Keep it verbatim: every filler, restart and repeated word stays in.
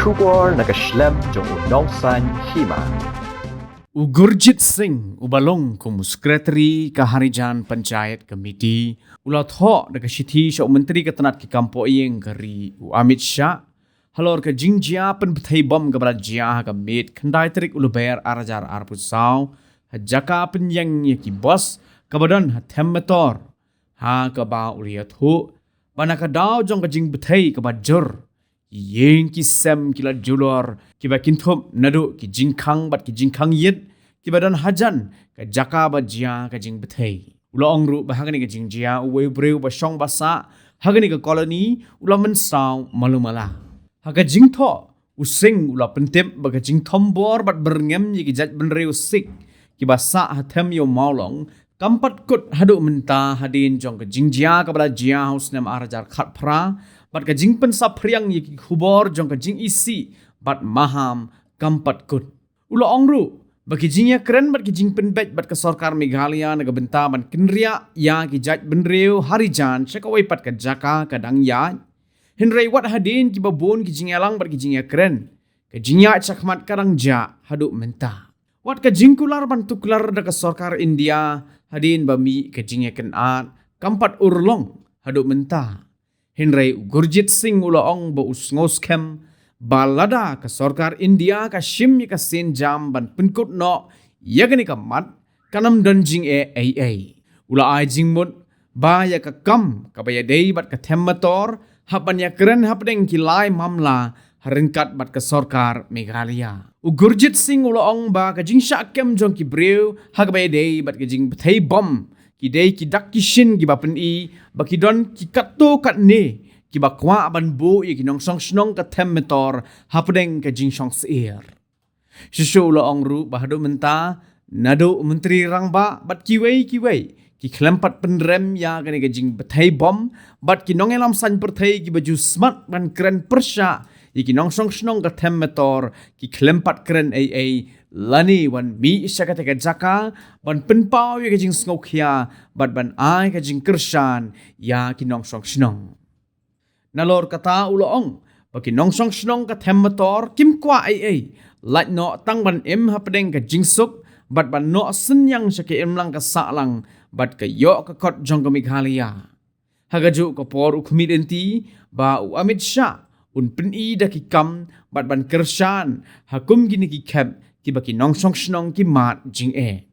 Khubor na ka shlem jong u Nongsaiñ Hima. U Gurjit Singh, uba long kum u Secretary ka Harijan Panchayat Committee, u la thoh da ka shithi sha u Myntri ka tnat ki kam poh ïing ka ri u Amit Shah, halor ka jingjia pynbthei bom kaba la jia ha ka miet khyndai tarik u Lber ar hajar arphew saw, ha jaka pynïeng ïa ki bus kaba don ha Them Metor, ha kaba u la ïathuh ba na ka daw jong ka jingbthei kaba jur, ki ïing ki sem ki la julor, kiba kynthup naduh ki jingkhang bad ki jingkhang ïit kiba don hajan ka jaka ba jia ka jingbthei. U la ong ruh ba ha kane ka jingjia uwei u briew ba shong ba sah ha kane ka colony u la mynsaw malu mala. Ha ka jingthoh, u Singh u la pyntip ba ka jingthombor bad byrngem ïa ki jaitbynriew Sikh kiba sah ha Them Ïew Mawlong kam pat kut haduh mynta hadien jong ka jingjia kaba la jia ha u snem ar hajar khatphra, bad ka jingpynsaphriang ïa ki khubor jong ka jingisih bad maham kam pat kut. U la ong ruh ba ki jingïakren bad ki jingpynbeit bad ka sorkar Meghalaya na ka bynta ban kynriah ïa ki jaitbynriew Harijan sha kawei pat ka jaka ka dang ïaid. Hynrei wat hadien kiba bun ki jingïalang bad ki jingïakren, ka jingïaid shakhmat ka dang jah haduh mynta. Wat ka jingkular ban tuklar da ka sorkar India hadien ba mih ka jingïakynad kam pat urlong haduh mynta. Hynrei u Gurjit Singh u la ong ba u sngewskhem ba lada ka sorkar India ka shim ïa ka sienjam ban pynkut noh ïa kane ka mat, kan ym don jingeh ei ei. U la ai jingmut ba ïa ka kam kaba ïadei bad ka Them Metor hap ban ïakren hapdeng ki lai mamla ha ryngkat bad ka sorkar Meghalaya. U Gurjit Singh u la ong ba ka jingshah kem jong ki briew ha kaba ïadei bad ka jingbthei bom ki dei ki dak ki shin kiba pyni ba ki don ki katto katne kiba kwah ban buh ïa ki nongshong shnong ka Them Metor hapdeng ka jingshong syier. Shisha u la ong ruh ba haduh mynta, naduh u Myntri Rangbah bad kiwei kiwei, ki khlem pat pynrem ïa kane ka jingbthei bom, bad ki nongïalam saiñ pyrthei kiba ju smat ban kren pyrshah ïa ki nongshong shnong ka Them Metor ki khlem pat kren ei ei, lane wan mih sha kata ka jaka ban pynpaw ïa ka jingsngewkhia bad ban ai ka jingkyrshan ïa ki nongshong shnong. Nalor kata u la ong ba ki nongshong shnong ka Them Metor kim kwah ei ei, lait noh tang ban im hapdeng ka jingsuk bad ban noh synñiang sha ka imlang ka sahlang bad ka ïoh ka kot jong ka Meghalaya. Ha kajuh ka por u khmih lynti ba u Amit Shah un pyni da ki kam bad ban kyrshan ha kum kine ki khep kiba ki nongshong shnong ki mad jingeh.